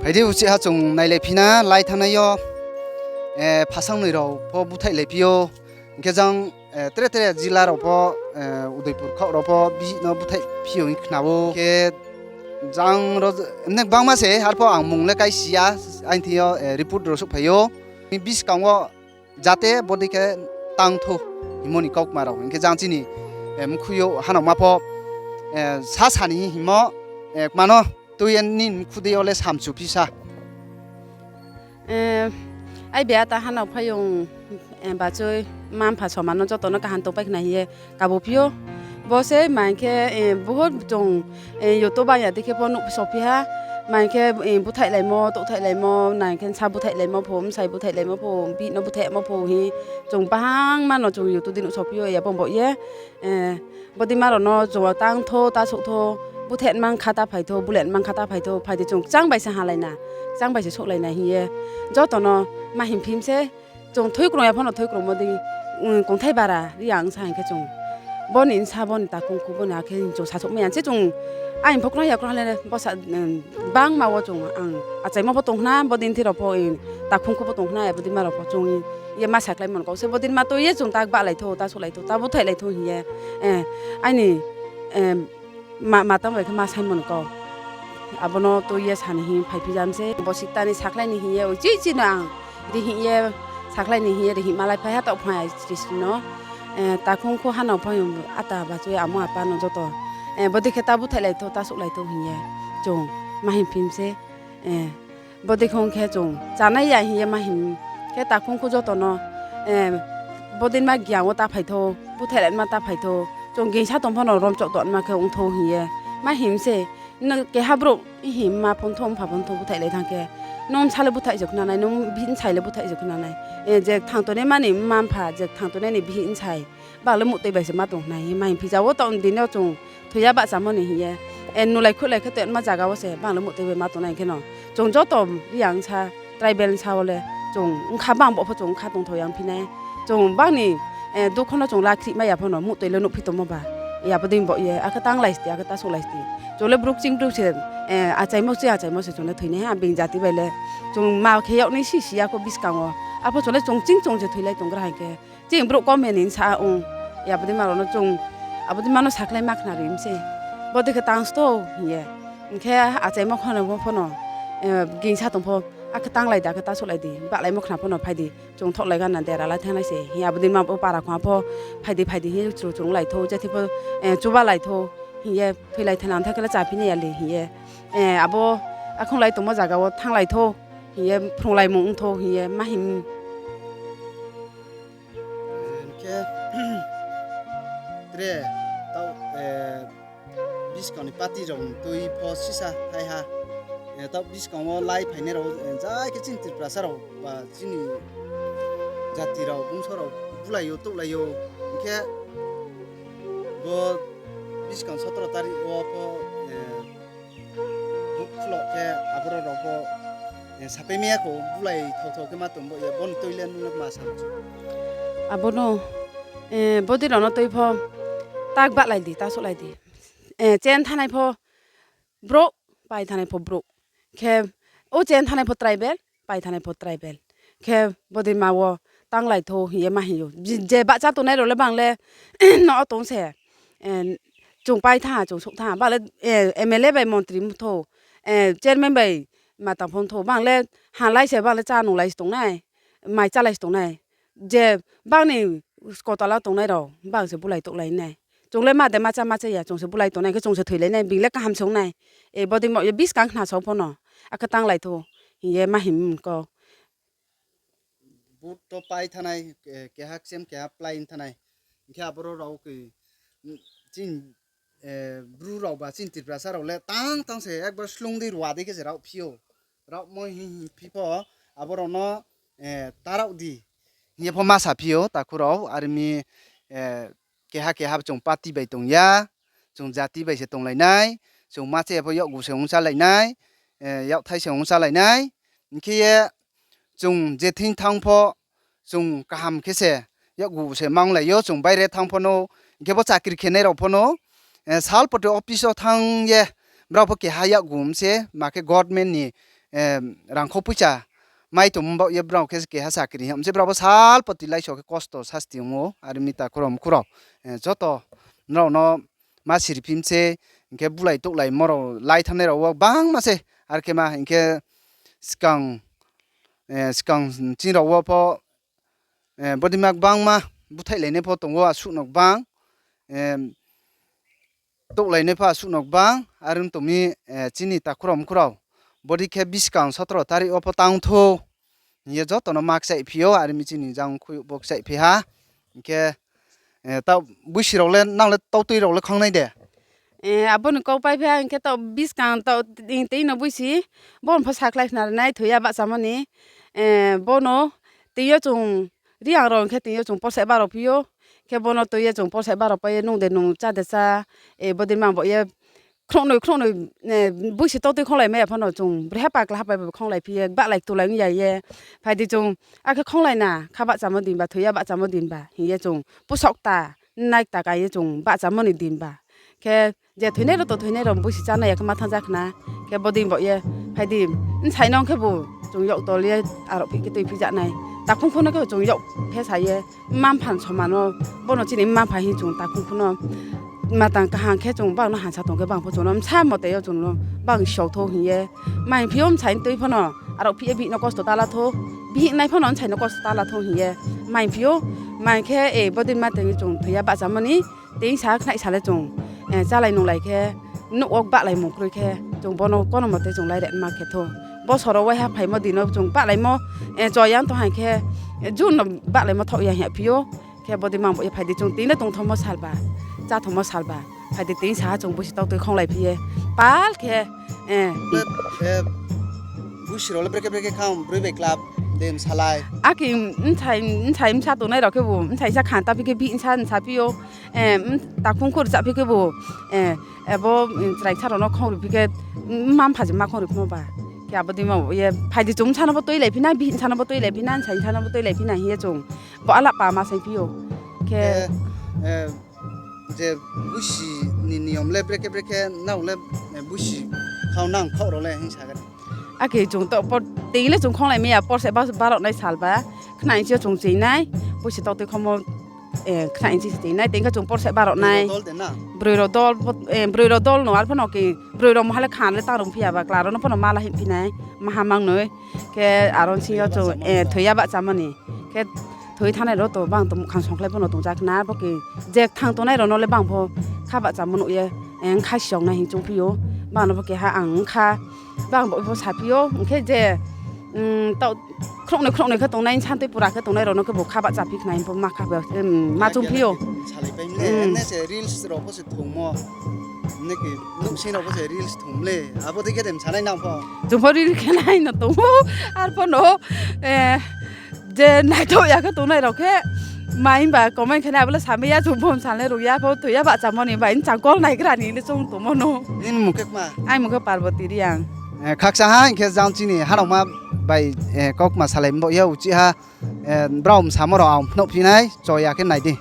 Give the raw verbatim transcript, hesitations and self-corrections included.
Phai di uchih ha chung nailaiphi na, lai thanngnai yo, eh, phasangnoi rao pho búthaihlaiphi ou. Hing khe jang, eh, tre tre jila rao pho, eh, Udaipur khaoh rao pho bihih no búthaihphi ou hing khna ou. Khe jang ro, mne gbangma se, arpho ang mung le kaisi ya, aini thing yo, eh, report rao souhphai ou. Buskang wo jate bodei khe tang thou hingmo ni kaukma rao. Hing khe jang chini, eh, mkhu yo hanaoma pho, eh, sa sa ni hingmo, eh, kma no tui ye nini mkhu dei yo le samchuphi sa. Eh, ai bia ta hanao phaiyong, eh, bachoi, mma mpha soma no joto no kaham tongpai khna hing ye kabuphi ou. Bo se ma hing khe, eh, bohut chung, eh, YouTube bang ya dei khe pho nuhsophi ha. Ma hing khe, eh, búthaihlaimo, touhthaihláimo, na hing khe nsa búthaihlaimo pho, bsai búthaihlaimo pho, bihih no búthaihmo pho hing chung bahangma no chung YouTube dei nuhsophi ou, ya bo bo ye, eh, bodeima rao no chung tang thou, ta souh thou, búthaih mang kha ta phai thou, búlai mang kha ta phai thou, phai di chung kchang bai se halai na, kchang bai se souhlai na hing ye joto no ma hingphi mi se. Chung thoikrung ya pho no thoikrungmo dei, um, kongthai bara ri ang sa hing khe chung. Bo ni nsa, bo ni takhung khu, bo ni akhe chung sasouhmai ya se chung. Aini pho kroi ya kroi le bo sa, um, bangma wo chung ang achaimo pho tong khna, bodei ni thing rao pho, um, takhung khu pho tong khna, bodeima rao pho chung ye ma sakhlaimo no kau se, bodeima tui ye chung ta gbahlai thou, ta souhlai thou, ta búthaihlai thou hing ye, eh, aini, eh, ma, ma tang bai khe ma saimo no kau. Abo no tui ye sa ni hing phaiphi jam se, bo sikta ni sakhlai ni hing ye, uchih chih no ang ri hing ye, sakhlai ni hing ye, ri hing malai phai ha taoh phai sri sri no, eh, takhung khu hanao phaiyong ata bachoi amo apa no joto, eh, bodei khe ta búthaihlai thou, ta souhlai thou hing ye, chung ma hingphi mi se, eh, bodei khe ong khe chung chánai ya hing ye ma hing khe takhung khu joto no, eh, bodeima giang wo ta phai thou, búthaihlaima ta phai thou, chung gingsa tong pho no romchoh tongma khe ong thou hing ye ma hing mi se. Nung keha brouh hing mma pho thou, mpha pho thou búthaihlai thanng khe, nung bsa le búthaih je khna nai, nung bihih bsai le búthaih je khna nai. Eh, je kthang tongnaima ni mma mpha, je kthang tongnai ni bihih bsai, bang le muhtui bai se ma tong nai hing ma hingphi ja wo taoh dei no chung thoi ya bahchamo ni hing ye, eh, nulai khuhlai khe tongma zaga wo se bang le muhtui bai ma tong nai hing khe no, chung joto Reang sa, tribal sa wo le chung ongkha bang bo pho chung ongkha tongthao ya ongphi nai. Chung bang ni, eh, dukho no chung lakhri mai ya pho no muhtui le nuhphi tongmo ba. Abo dei bo ye, akhe tanglai sti, akhe ta souhlai sti. Chung le brouh kching brouh se, eh, achaimo kching achaimo se chung le thoi nai ha, being jati bai le. Chung ma khe yag nai si si ya kho buskang wo. Apho chung le chung ching chung se thoilai tonggra hing khe. Chini brouh kom ya ni sa ong. Abo dei ma rao no chung, abo dei ma no sakhlai ma khna ri mi se. Bodei khe tang sto hing ye. Hing khe achaimo khonamo pho no, eh, gingsa tong pho, akhe tanglai di, akhe ta souhlai di, bahlaimo khna pho no phai di, chung thohlai gana dera lai thanngnai se, hing ye abo dei ma bo para khong pho, phai di, phai di, hing ye chru chung lai thou, je thing pho, eh, chuba lai thou, hing ye thoilai thanng na, ang thai khe le chaphi nai ya le, hing ye, eh, abo akhonglai tongmo zaga wo thannglai thou, hing ye phrunglaimung ong thou, hing ye ma hing. Hing khe, tre, taoh, eh, buskang ni party rao ni tui pho sisa thai ha. Eh, taoh buskang wo lai phainai rao, eh, jai khe chini Tiprasa rao ba chini jati rao, bungso rao bulai ou, touhlai ou. Hing khe bo buskang sotro tarik wo pho, eh, bukhlo khe aboro rao pho, eh, sapai mai ya kho, bulai thao thao khe ma tong bo ye, bo ni tui le nung le ma sa. Abo no, eh, bodei rao no tui pho, ta bahlai di, ta souhlai di. Eh, chen thanngnai pho brouh, pai thanngnai pho brouh. Khe, o chen thanngnai pho tribal, pai thanngnai pho tribal. Khe, bodei ma wo tanglai thou hing ye ma hing ou. Je, je bahcha tongnai rao le bang le, no tong se, eh, chung pai thanng ha, chung souh thanng ha. Bang le, eh, M L A bai montri mthou, eh, chairman bai ma tang pho mthou. Bang le, halai se, bang le chá nunglai se tongnai, mai chálai se tongnai. Je bang ni skotola tongnai rao, bang se bulai touhlai nai. Chung le ma de ma chá ma chá ya, chung se bulai tongnai khe chung se thoilai nai, being le kaham se ong nai. E bodei mo ye buskang khna sao pho no, akhe tanglai thou, hing ye ma hing kau. Vote to pai thanngnai, eh, keha kchem, keha plai thanngnai. Hing khe aboro rao khe, chini, eh, Bru rao ba chini Tiprasa rao le tang tang se ekbar slung dei rua dei khe se raohphi ou. Raohmo hing hingphi pho, abo rao no, eh, ta raoh di hing ye pho ma saphi ou, takhu rao, are mi, eh, keha keha chung party bai tong ya, chung jati bai se tonglai nai, chung ma chá ya pho yakgu se ongchálai nai, eh, yakthai se ongchálai nai, hing khe ye chung je thing thanng pho, chung kaham khe se, yakgu se manglai ou, chung baire thanng pho no, hing khe bo chakri khenai rao pho no, eh, sal poti office wo thanng ye, brao pho keha yakgu mse, ma khe government ni rangkhou poicha mai tong baoh ye brao khe keha chakri hing mse, brao pho sal poti laiso khe kosto sasti ong ou, are mi takhu rao mkhu rao, joto nrao no ma siriphi mse, hing khe bulai touhlaimo rao lai thanngnai rao wo gbangma se, are khe ma hing khe skang, skang chini rao wo pho, bodei ma gbangma búthaihlainai pho tong ou asuh no gbang, touhlainai pho asuh no gbang, are ong tong mi, chini takhu rao mkhu rao, bodei khe buskang sotro tarik wo pho tang thou hing ye joto no ma kchaihphi ou, are mi chini jang khui bo kchaihphi ha, hing khe, taoh buisi rao le nang le tautui rao le khangnai de? Abo ni kau paiphi ha hing khe taoh buskang taoh tei no buisi, bo no pho sakhlai khna rinai thoi ya bahchamo ni, bo no tei yo chung Reang rao hing khe tei yo chung porsaih barao phi ou, khe bo no tui ye chung porsaih barao pai ye nung de nung chá de chá, bodei ma bo ye khrouhnoi khrouhnoi, buisi tautui khonglai mai ya pho no chung brekhe pakla ha pai bo khonglai phi ye gbahlai ktulai ong ya ye, phai di chung, akhe khonglai na kha bahchamo din ba, thoi ya bahchamo din ba hing ye chung pusok ta, nai ta ka ye chung bahchamo ni din ba. Khe je thoinai rao to thoinai rao buisi chánai ya khe ma thanng ja khna, khe bodei bo ye, phai di, bsai no khebu chung yak tol ye, arao phi khe tuiphi ja nai, takhung pho no khe chung yak khe sa ye, mma-mpha ni soman no, bo no chini mma-mpha hing chung takhung pho no, matang kaham khe chung bang no hansa tong khe bang pho chung no bsa mote yo chung no bang sio thou hing ye, mai phi ou bsai ni tui pho no, arao phi ye bihih no kosto ta la thou, bihih nai pho no bsai no kosto ta la thou hing ye, mai phi ou, mai khe, bodei ma tei chung thoi ya bahchamo ni, tei sa khnai sa le chung, chálai nunglai khe, nouh wo gbahlaimung kroi khe, chung bo no kono mote chung laire ma khe thou. Bo soro waiha phaimo din no chung gbahlaimo, choyang tong hai khe, June no gbahlaimo thaoh ya hing ya phi ou. Khe bodei ma bo ye phai di chung tini tongthomo sal ba, cháthamo sal ba, phai di tei sa ha chung buisi tautui khonglai phi ye, pal khe, buisi rao le brekhe brekhe kha broi bai club de msalai. Akhe bsai bsa tongnai rao khebu bsai sa khan ta phi khe bihih bsa bsa phi ou, takhung khur cha phi khebu, abo chraisa rao no khongri phi khe, mma-mpha je ma khongri phimo ba. Khe abo dei ma bo ye phai di chung bsa no bo tuilai phi na, bihih bsa no bo tuilai phi na, bsai bsa no bo tuilai phi na hing ye chung bo alap pa ma saing phi ou. Khe je buisi ni niyom le brekhe brekhe nrao le, buisi khau nang khaoh rao le hing sa khe. Akhe chung to tei le chung khonglai mai ya, porsaih ba, barao nai sal ba, khnai chi yo chung ching nai, buisi tautui khomo, khnai chi se ching nai, tei khe chung porsaih barao nai. Broi rao dol, broi rao dol no, arpho no khe, broi rao maha le khan le tang rung phi ya ba, kla rao no pho no ma la hing phi nai, maha mang noi. Khe aro sing yo chung, thoi ya bahchamo ni. Khe thoi thanngnai rao to bang to muhkhang songkhlai pho no tong ja khna, bo khe je kthang tongnai rao no le bang pho kha bahchamo nuh ye, bkha siong nai hing choung phi ou. Bang no bo keha ang bkha, bang bo pho saphi ou, hing khe je, taoh khrouhnoi khrouhnoi khe tongnai, santui pura khe tongnai rao no khebu kha bahchaphi khna hing pho ma kha, ma choung phi ou. Salai pai mle, ne se reels rao pho se thungmo. Niki, nuhsing rao pho se reels thung mle. Abo dei khe de msanai nang pho. Chung pho reel khe nai no tong ou. Arpho no, je naithaoh ya khe tongnai rao khe, mai himba comment khe nai abo le samai ya, chung pho msanai rung ya pho, thoi ya bahchamo ni bai, bchang call naigra ni le chung tongmo no. Nini mung khe kma? Aini mung khe Parboti Reang. Khakchang ha hing khe jang chini hanaoma bai, kaukma salai mbaoh ye uchih ha, brao msamo rao ang phnuh phi nai, cho ya khe nai di.